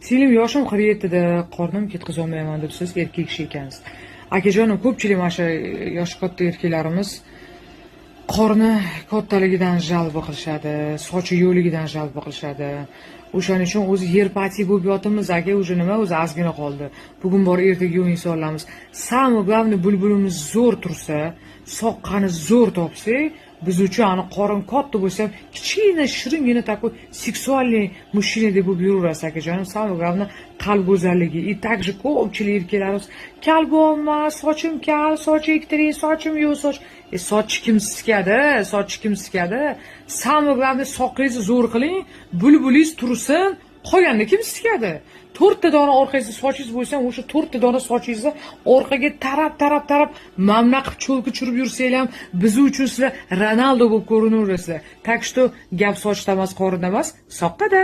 Singlim, yoshim 47da, qornim ketqizolmayman debsiz, erkak kishi ekansiz. Akajonim, ko'pchilik mana shu yoshi katta erkaklarimiz qorni kattaligidan жалоба qilishadi, sochi yo'qligidan жалоба qilishadi. O'shaning uchun o'zi yerpati bo'lib yotibmiz, aka, уже nima, o'zi ozgina qoldi. Bugun bor, ertaga yo'q insonlarmiz. Самое главное, bulbulimiz zo'r tursa, soqqani zo'r topsak, biz uchun ani qorin katta bo'lsa ham, kichkina, shiringina, такой сексуальный мужчина deb bo'lib yuraverasiz, akajonim. Самое главное, qalb go'zalligi. И также ko'pchilik erkaklarimiz kal bo'lolmas, sochim kal, soch ektiring, sochim yo'q, soch. E, soch kim sikadi? Soch kim sikadi? Самое главное, soqqangizni zo'r qiling, bulbulingiz tursin, qolganini kim sikadi? To'rtta dona orqangizda sochingiz bo'lsa ham, o'sha to'rtta dona sochingizni orqaga tarab, tarab, tarab, mamna qilib cho'lka tushirib yursanglar ham, biz uchun sizlar Ronaldo bo'lib ko'rinaverasizlar. Так что gap sochda emas, qorinda emas, soqqada.